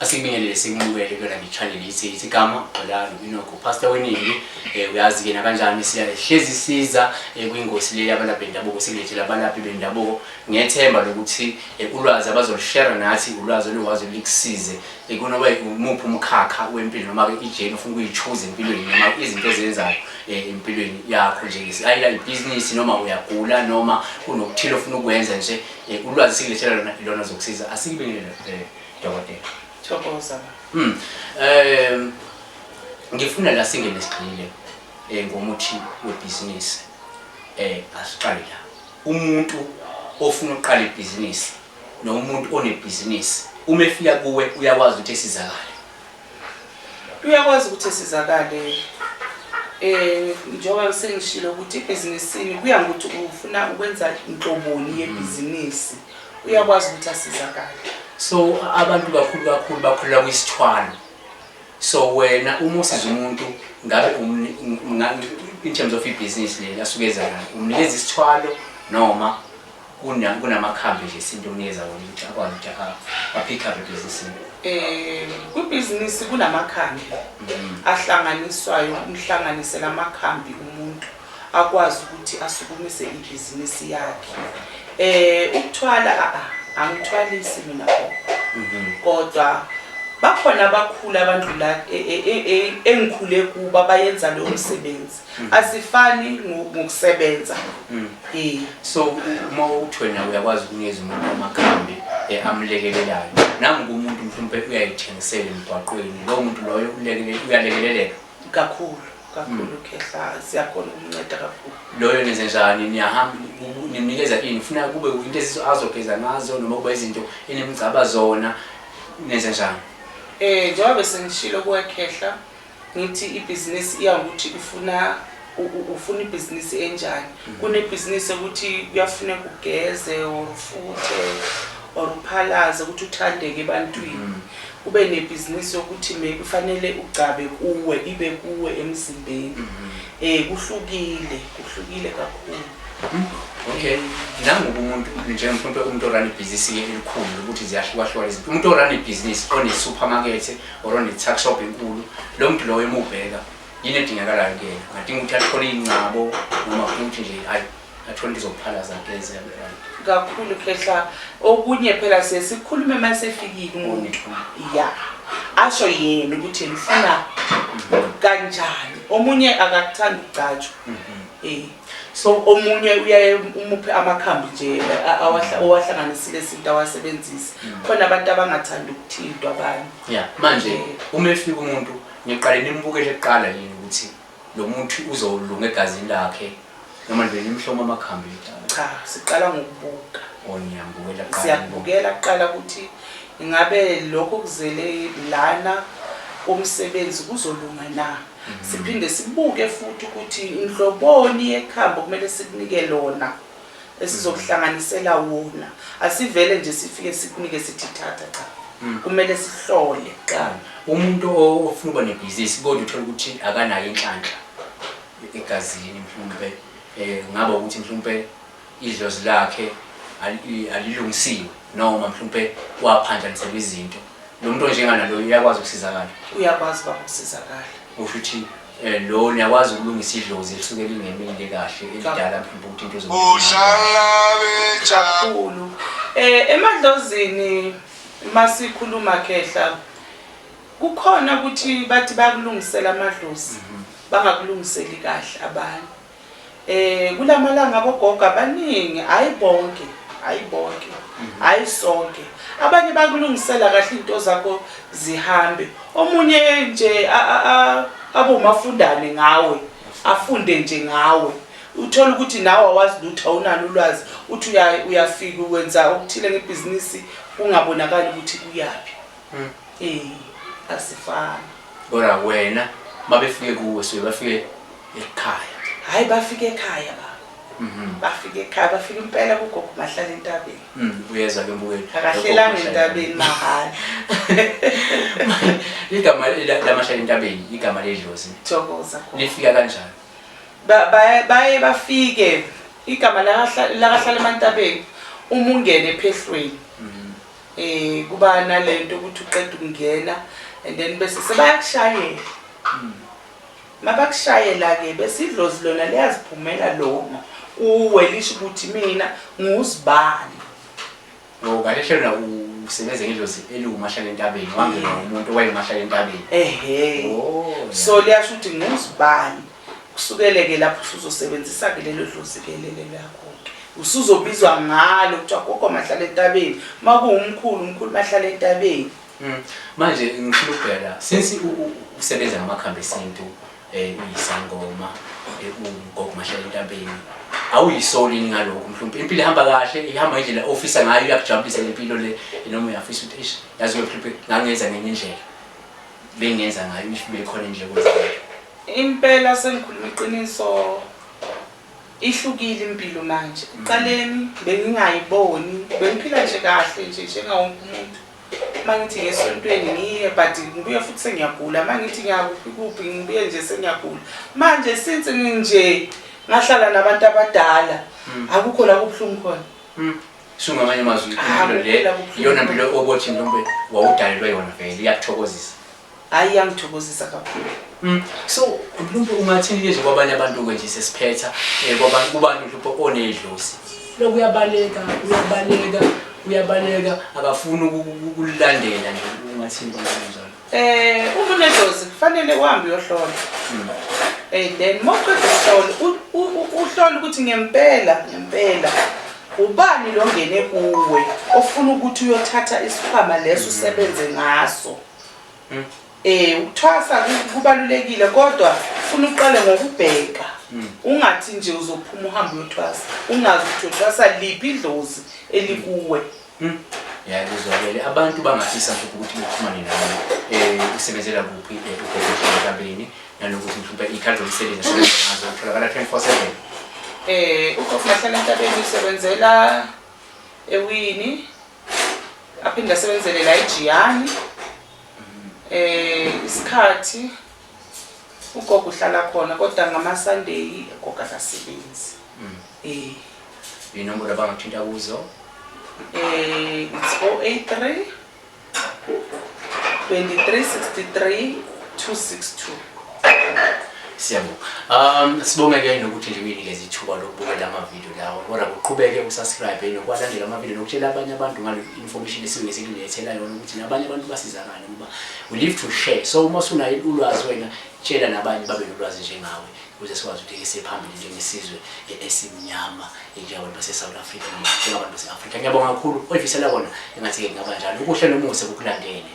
Asikubingelele sikumukele kuyona nge-channel ithi ithi igama Xolani Inokho Pastor weningi uyazi ke nakanjani siya hlezi siza kwingosi le yabalaphi bendabuko sikulethela abalaphi bendabuko ngethemba lokuthi ulwazi abazolushare nathi ulwazi olukwazi likusize kunoba umuphi umkhakha wempilo noma ke ijeni ofuna ukuyi-choose empilweni noma izinto ezenzayo empilweni yakho nje ayila ibhizinisi noma uyagula noma kunokuthile ofuna ukwenza nje ulwazi sikulethela lona ilona zokusiza asikubingelele dokotela. Thokoza. Ngifuna la singene sigxile ngomuthi webhizinisi. Asiqale la. Umuntu ofuna ukuqala ibhizinisi noma umuntu onebhizinisi uma efika kuwe uyakwazi ukuthi esizakale. Uyakwazi ukuthi esizakale. Njengoba sengishilo ukuthi ibhizinisini kuya ngokuthi ufuna ukwenza inhloboni yebhizinisi. Uyakwazi ukuthi asizakale. So abantu kakhulu kakhulu bakholelwa kwisithwalo. So wena uma usiza umuntu ngabe in terms of ibhizinisi leli asuke eza nalo umnikeza isithwalo noma kunamakhambi nje esintu omnikeza wona ukuthi akwazi ukuthi a-pick up ebhizinisini? Kwibhizinisi kunamakhambi ahlanganiswayo, umhlanganise lamakhambi umuntu akwazi ukuthi asukumise ibhizinisi yakhe. Ukuthwala angithwalisi mina gogo. Kodwa bakhona abakhulu abantu la engikhule kubo abayenza lowo msebenzi. Asifani ngokusebenza. So uma uthi wena uyakwazi ukunikeza umuntu amakhambi amlekelelayo, nangu umuntu mhlawumbe uyayithengisela emgwaqweni, lowo muntu loyo uyalekeleleka kakhulu kakhulu. Khehla, siyakhona ukumnceda kakhulu. Loyo nenze njani? Niyahamba nimnikeza ini? Ufuna kube into azogeza ngazo noma kuba izinto enimgcaba zona? Nenze njani? Njengoba besengishilo kuwe Khehla, ngithi ibhizinisi iya ngokuthi ufuna ibhizinisi enjani. Kunebhizinisi ukuthi kuyafuneka ugeze or ufuthe or uphalaze ukuthi uthandeke ebantwini. Kube nebhizinisi yokuthi maybe kufanele ugcabe kuwe, ibe kuwe emzimbeni. Kuhlukile, kuhlukile kakhulu. Okay, nangoba umuntu njengamhlawumbe umuntu orun ibhizinisi-ke elikhulu ukuthi ziyahlukahlukana izinto, umuntu orun ibhizinisi one-supermarket or one-tuck shop enkulu, lo muntu loyo uma ubheka yini edingakalayo kuyena? Ngadinga ukuthi athole iy'ngcabo noma kudinga ukuthi nje hhayi athole into zokuphalaza ageze abe right? Kakhulu Khehla, okunye phela siye sikhulume uma sefikile umuntu, ya, asho yena ukuthi yena ufuna kanjani. Omunye akakuthandi ukugcatshwa. So omunye uyaye umuphe amakhambi nje owahlanganisile izinto awasebenzisa. Khona abantu abangathandi ukuthintwa abanye. Ya, manje uma efika umuntu niqale nimbukele kuqala yini ukuthi lo muntu uzolunga egazini lakhe noma nje nimhloma amakhambi kuqala? Cha, siqala ngokubuka. Oh, niyambukela kuqala. Siyakubukela kuqala ukuthi ingabe lokho kuzele lana komsebenzi kuzolunga na. Siphinde sibuke futhi ukuthi inhloboni yekhambi kumele sikunike lona esizokuhlanganisela wona. Asivele nje sifike sikunike sithi thatha, cha. Kumele sihlole kuqala. Umuntu ofuna ukuba nebhizinisi kodwa uthola ukuthi akanayo inhlanhla egazini, mhlawumbe ngaba ukuthi mhlawumbe idlozi lakhe alilungisiwe noma mhlawumbe waphanjaniselwa izinto, lo muntu onjenganaloyo uyakwazi ukusizakala? Uyakwazi baba ukusizakala. Usho ukuthi lo niyakwazi ukulungisa idlozi elisuke lingemile kahle elidala mhlawumbe ukuthi into Kakhulu. Emadlozini masikhuluma Khehla, kukhona ukuthi bathi bayakulungisela amadlozi, bangakulungiseli kahle abanye. Kulamalanga abogogo abaningi, hayi bonke, hayi bonke, hayi sonke, abanye bakulungisela kahle into zakho zihambe. Omunye nje abe umafundane ngawe, afunde nje ngawe, uthola ukuthi nawe awazi lutho, awunalo ulwazi, uthi uyafika ukwenza okuthile ngebhizinisi kungabonakali ukuthi kuyaphi. Asifani. Kodwa wena mabefike kuwe suke bafike ekhaya? Hayi, bafike ekhaya baba. Bafike ekhaya, bafike impela kugogo Mahlala entabeni. Uyezwa ke mbukeli. Akahlelanga entabeni mahhala. Igama lamahlala entabeni igama ledlozi? Thokoza gogo. Lifika kanjani? Baye bafike igama lakahlala emantabeni uma ungene ephehlweni. Kuba nalento ukuthi uqeda ukungena and then bese sebayakushayela. Mabakushayela-ke bese idlozi lona liyaziphumela lona kuwe lisho ukuthi mina nguzibani. Oh, kahle hle wena usebenza ngedlozi eliwumahlala entabeni, wangenwa umuntu owayemahlala entabeni. Ehhe. Oh, yeah. So liyasho ukuthi nguzibani. Kusukele-ke lapho usuzosebenzisa-ke lelo dlozi-ke lelo lakho-ke. Usuzobizwa ngalo kuthiwa gogo mahlala entabeni. Uma kuwumkhulu, umkhulu mahlala entabeni. Manje ngifuna ukubheka la, since usebenza ngamakhambi esintu, uyisangoma, ugogo mahlala entabeni, awuyisoli yini ngalokho? Mhlawumbe impilo ihamba kahle, ihamba ngendlela ofisa ngayo, iyakujabulisa le mpilo le, noma uyafisa ukuthi eish, yazi mhlawumbe ngangenza ngenye indlela bengenza ngayo if bekhona indlela okwenza ngayo. Impela sengikhuluma iqiniso, ihlukile impilo manje. Ekuqaleni bengingayiboni, bengiphila nje kahle nje njengawo wonke umuntu. Uma ngithi ngesontweni ngiye but ngibuye futhi sengiyagula, uma ngithi ngiyakuphi kuphi ngibuye nje sengiyagula. Manje since nginje ngahlala nabantu abadala, akukho la kubuhlungu khona. So ngamanye amazwi impilo le Akukho la kubuhlungu iyona khona. mpilo obothi mhlawumbe wawudalelwe yona vele, iyakuthokozisa. Hhayi, iyangithokozisa kakhulu. So mhlawumbe ungathini nje kwabanye abantu-ke nje sesiphetha, kubantu mhlawumbe onedlozi lokhu uyabaleka, uyabaleka, uyabaleka, akafuni ukulilandela nje, ungathini kwabantu abanjalo? Uma unedlozi kufanele uhambe uyohlola. Then uma uqeda ukuhlola, uhlole ukuthi ngempela ngempela ubani lo ngene kuwe ofuna ukuthi uyothatha isikhwama leso usebenze ngaso. Ukuthwasa kubalulekile kodwa funa uqale ngokubheka. Ungathi nje uzophuma uhambe uyothwasa, ungazi ukuthi uyothwasa liphi idlozi elikuwe. Ya, kuzwakele. Abantu bangafisa mhlawumbe ukuthi bexhumane nawe, usebenzela kuphi, ugogo entabeni, nanokuthi mhlawumbe iy'khathi zomsebenzi asebenza ngazo utholakala 24/7. Ugogo Mahlala Entabeni usebenzela eWini, aphinde asebenzele la eJiyani. Isikhathi ugogo uhlala khona kodwa ngama-Sunday ugogo akasebenzi. Inombolo abangathinta kuzo? It's 083 2363 262. Siyabonga. Sibonge-ke nokuthi nje uyinikeze ithuba lokubukela amavidiyo lawo, kodwa kuqhubeke usubscribe nokwalandela amavidiyo nokutshela abanye abantu ngale information esuke sikulethela yona ukuthi nabanye abantu basizakale, ngoba we live to share. So uma usunayo ulwazi wena, tshela nabanye babe nolwazi njengawe, ukuze sikwazi ukuthi siye phambili njengesizwe esimnyama, njengabantu base-South Africa noma njengabantu base-Afrika. Ngiyabonga kakhulu, oyifisela kona engathi-ke kungaba njalo. Ukuhle nomusa kukulandele.